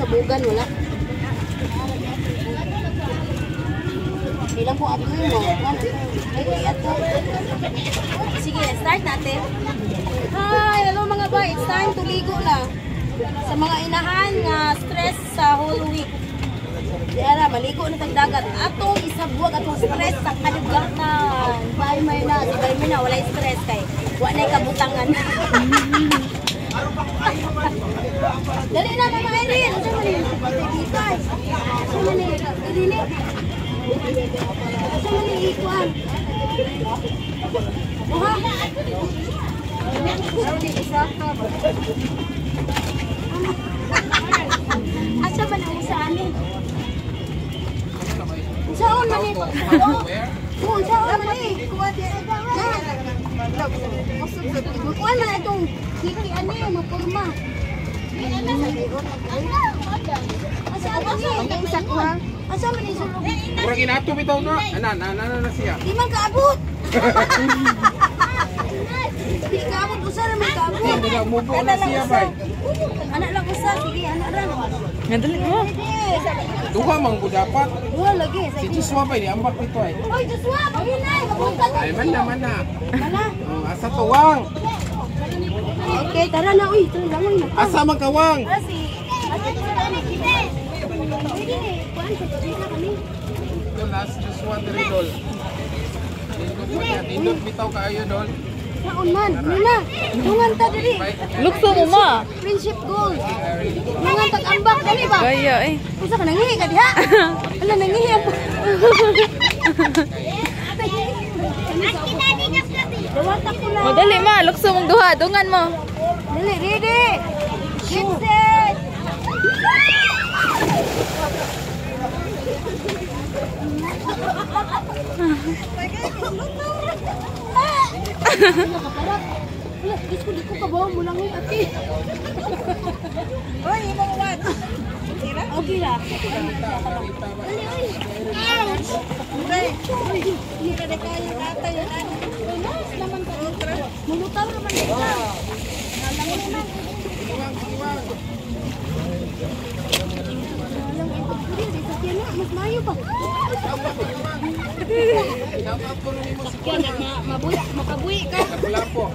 Sabugan wala. Bilang ko ato mo. Ay, ato. Sige, start natin. Hi, hello mga bay. It's time to ligo na. Sa mga inahan nga stress sa whole week. Di ara, maligo na tag dagat. Atong isabwag atong stress sa kadugatan. Bye may na, si bye may na walay stress kay wa nay kabutangan. Dali na Mama Irene. Unsa man ni? Dito. Unsa man ni? Irene. Unsa man ni ikuan? Oha. Asa ba na sa amin? Saan man ni? Oo, saan man ni? Kuan man itong kiki ani mapurma. Asa man ni? Asa man ni sulog? Murag inato bitaw na. Ana na na na siya. Di man kaabot. Di kaabot usa ra man kaabot. Di ba mubo na siya bay. Anak lang usa, sige anak ra. Nadali mo. Duha man ko dapat. Duha lagi. Si Joshua bay di ambak dito ay. Oy Joshua, paghinay, mabuntag. Ay man na man na. Mana? Oh, asa tuwang? Okay, tara na uy, tara langoy na. Asa man kawang? Tara si. Asa to sa ni kite. Pwede ni, kuan sa na kami. Ito last Joshua diri dol. Nindot pa niya, nindot bitaw kaayo dol. Saon man, nina. Dungan ta diri. Lukso mo ma. Friendship goal. Dungan tag ambak dali ba? Gaya eh. Unsa ka nangihi ka diha? Ala nangihi ang. Dawata ko lang. Madali ma, lukso mong duha, dungan mo. Dali, ready. Get set. Wala, Diyos ko, di ko kabaw mo lang yung ate. Oy, imong what? Okay ra. Dali, oy. Pre, hindi ka na kaya tatay. Mas naman ka. Mulutaw naman ka. Alam mo na. Alam ito. Hindi, sa tiyan na. Mas mayo pa. Shout out ko nimo si Kaya mabuya, makabuhi ka. Lapu-lapo.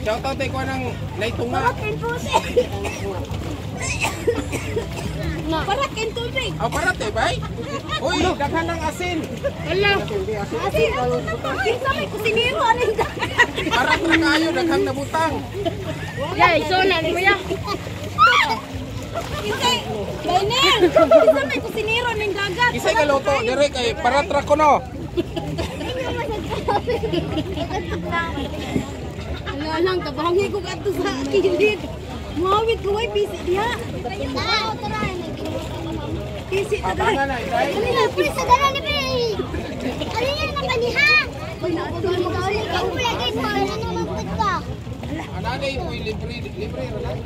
Shout out ko nang naitunga. Parat tubig. Parat tubig. Aw parat eh bay. Uy, daghan ng asin. Ala. Asin. Kinsa may kusinero ano yung Parat na kaayo daghang nabutang. Ya, iso na ni mo ya. Kinsa Lionel, kinsa may kusinero ning dagat. Isay ka luto dire kay parat ra kuno. Ala lang kabangi ko kadto sa kilid. Muawit ko way busy diha. Busy ta dai. Abangan na itay. Ano na Sa dala ni Pre. Ano yan ang kaniha? Uy, naapagalan mo kasi. Ang kulagay mo, ano naman po ka? Ananay mo libre libre ra lang.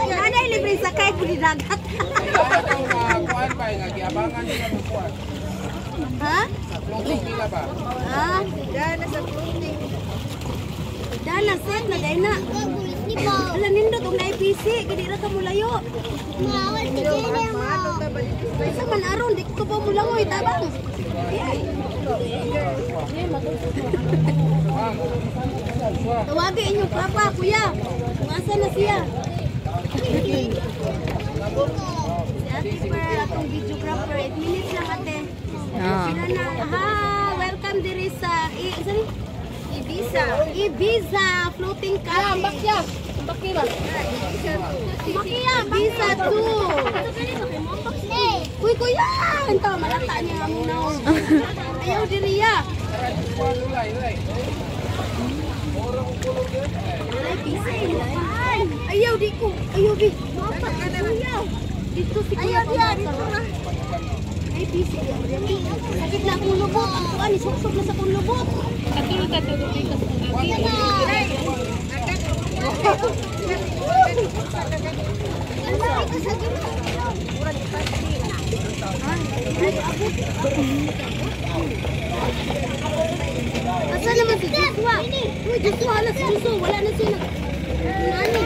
Nanay libre sakay puli dagat. Kailangan nga kuan bay nga giabangan nila ng kuan. Ha? Sa floating nila ba? Ah, Dana sa floating. dana set na dai na. Kagulit ni po. Ala nindot og naay PC, kay di ra ka mulayo. Mawal si Jenny mo. Sa man aron di ko pa mulangoy tabang. Tawagin inyong papa, kuya. Kung asa na siya. Si Ate Per, atong videographer. 8 minutes lang ate. Ah. Sila na. Ha, welcome diri sa sorry? Ibiza. Ibiza floating cottage. Bakya. Bakya. Ibiza 2. Uy, kuya! Ito, malata niya ang naon. Ayaw diri ya. Ay, pisa. Ayaw di ko. Ayaw di. Mapat kuya. Dito si kuya. Ayaw di. Dito na. Ay, pisa. Sakit na akong lubot. Ang kuan, isuksok na sa akong lubot. Asa naman si Joshua? Uy, Joshua, hala si Joshua. Wala na siya. Ano?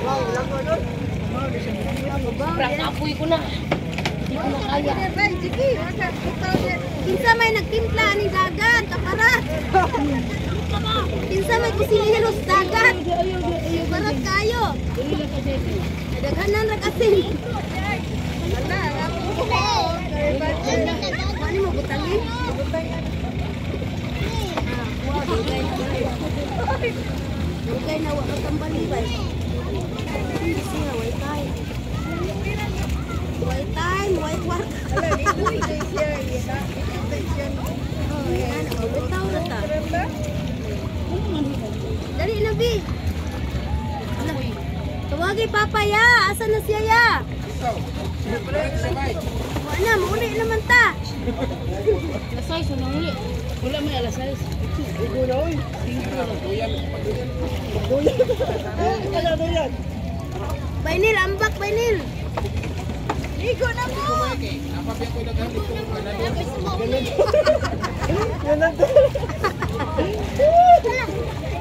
Wow, lang ko doon. Sobrang kapoy ko na. Hindi ko na kaya. Kinsa may nagtimpla aning dagat, kaparat. Kinsa may kusinero sa dagat. Kaparat kayo. Daghanan ra asin. Ano mo butangin? Dugay na wa magtambal-ibay. Siya way time. Way time, way work. Oh, yan. Oh, bitaw na ta. Dali na, Bi. Tawagi Papa ya. Asa na siya ya? Wala, mauli naman ta. Alas 6, wala uli. Wala may alas 6. Bainil, ambak, bainil. Ligo na mo.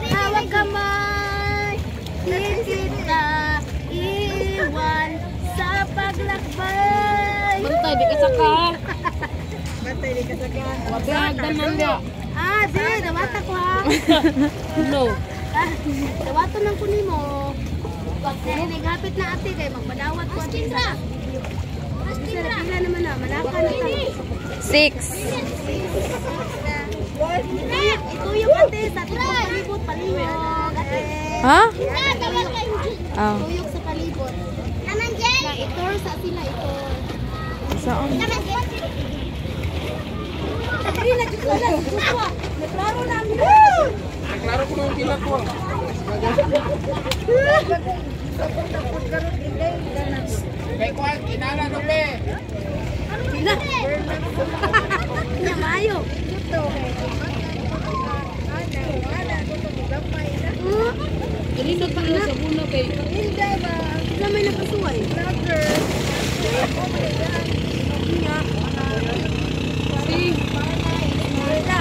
Hawak kamay, di kita iwan sa paglakbay. Bantay, di ka saka. Bantay, di ka saka. Wag na. Ah, di, dawata ko ha. No. Ah, dawato ng kunin mo. Dahil hapit na ate kay magpadawat ko ate sa. Pila naman na, malaka na ta. 6. Ituyok ate sa tipong palibot, palihog ate. Ha? Oh. Ituyok sa palibot. Na itor sa sila itor. Saan? Ay, na Diyos na, Diyos ko. Naklaro na ang Klaro ko na yung pila ko. Kay Kwan, kinala no pe. Pila. Nya maayo. Ganito pa na sa buno kay. Sila may nakasuway. Wala.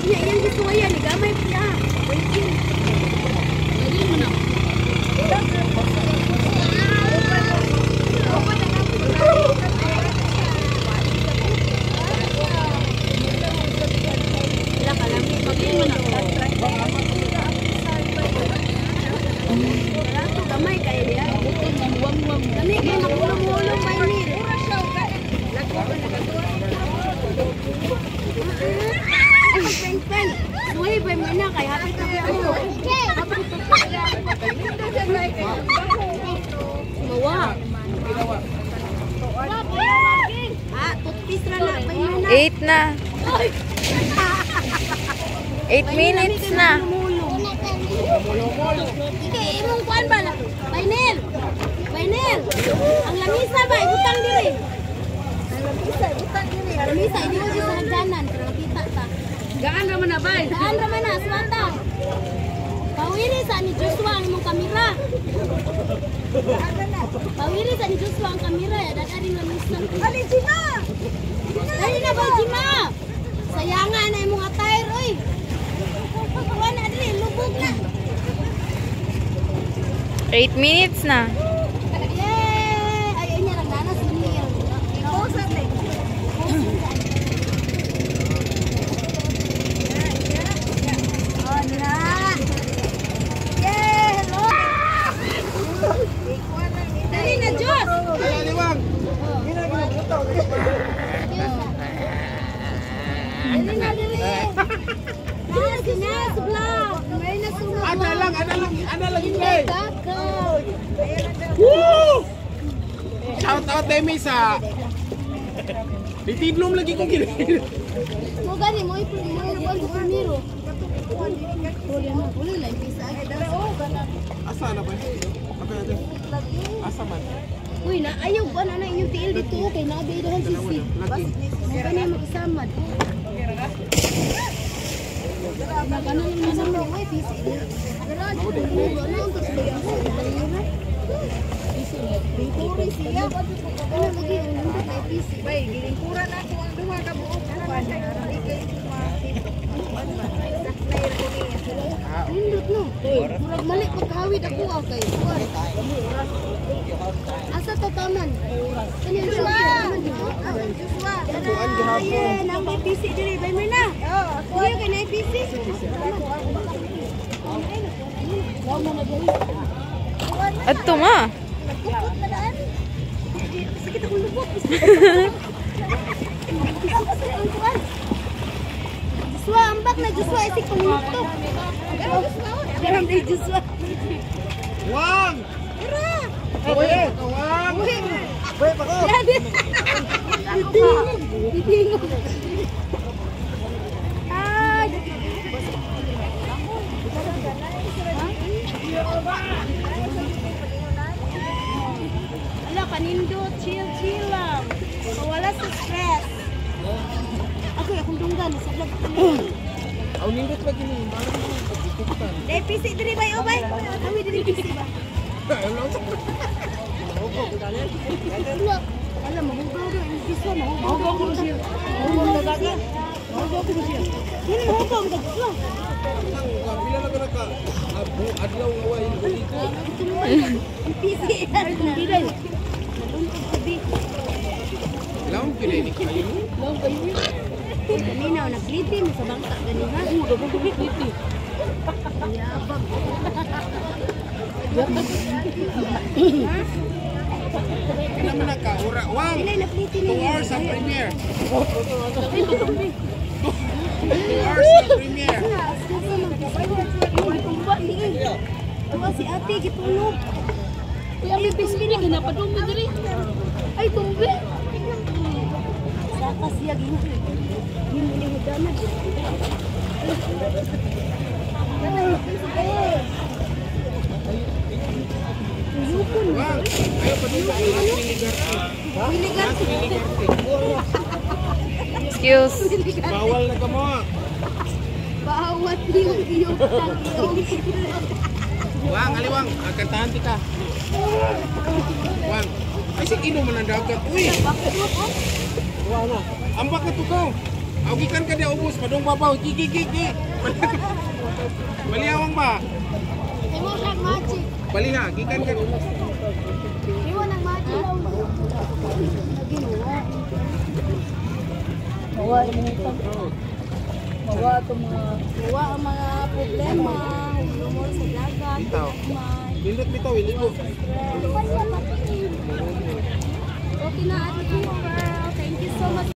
Nya iyang gisuwayan, gamay pa. Waiting. Dali mo na. Wala kalami. Pag-iin mo na. Wala to gamay kay diya. Kami kay makulong-ulong bainil. Peng-peng. Suway ba mo na kay hapit na mo. Mawa. Ah, toothpaste ra na bainil na. 8 na. 8 minutes na. Ike, imong kuan ba na? Bainil. Bainil. Ang lamisa ba ibutang diri. Ang lamisa ibutang diri. Lamisa hindi mo sa hagdanan pero makita ta. Gaan ra man na bay. Daan ra man na aswata. Pawiri sa ni Joshua ang imong kamera. Pawiri sa ni Joshua ang kamera ya dad aring lamisa. Ali Jima. Dali na ba Jima? Sayanga na imong attire oy. Kuan na diri lubog na. 8 minutes na. Yay! Ay, ay niya lang nana si Neil. Oh, na. Yay! Hello! Dali na, Diyos! Ay, aliwang. Dali na, dali! Diyos, sinas, vlog! May nasunod. Ana lang, ana lang, ana lang ilay. Kakaw! Woo! Shout out Demi sa Ditidlom lagi kong gilid. Mo gani mo mo mo sa primero. Wala lang pisa. Asa na ba? Asa man? Uy, na ayaw ba na na inyong tiil dito kay nabi dahan sisi. Lagi. Mo gani mag-isamad. Magano yung nasa mo ay pisi. Ano lagi ang nindot ay pisi. Bay, gilingkuran ako ang duha ka buok kuan. Di kay Ah, Nindot no. Murag mali pagkahawid ako ah kay. Asa to taman? Kani Joshua. Joshua. Ayan, ang may PC diri bay na. Kuya kay na PC. Adto ma. Nagkupot na daan. Sakit akong lubot. Joshua, ambak na Joshua isig pangluktok. Garam day Joshua. Wang! Tara! Wang! Didingog. Ay! Ala, kanindot. Chill, chill lang. Wala sa stress. Ako, akong dunggan. Sa vlog. Aw, nindot lagi ni. Pagkukutan. Dahil PC diri ba? O, bay? Awi, diri PC ba? Ala, mahugaw daw. Ang biswa, mahugaw ko siya. Mahugaw ko siya. Mahugaw ko siya. Hindi, mahugaw ang biswa. Pila na ka naka adlaw nga way dito. Ang PC. Ang Naluntog sabi. Laom pila ni kayo. Kanina, nagliti mo sa bangka gani ha? Oo, nagliti. Yabang. Pila man naka ora wang. Pila nagliti 2 niya. hours ang premiere. 2 hours ang premiere. Tuwa si ate, gitulog. Uy, ang PC ni ginapadumi diri. Ay, tumbi. Saka siya gina. Hindi ni hudana. Yukon. Wang, ayo padung Wiligar. Excuse. Bawal na kamo. Bawat yung iyong tang Wang, aliwang, kantahan ti ka. Wang. Ay sige inom man ang dagat. Uy. Ambak na tukaw. Aw gikan ka dia ubos padung babaw. Gigi gigi. Balihawang ba? Imo siya magic. Baliha, gikan ka. Imo nang magic. Wa ang mga problema, humor sa dagat. Bitaw. Bindot bitaw, iligo. Okay na, Ate Girl. Thank you so much.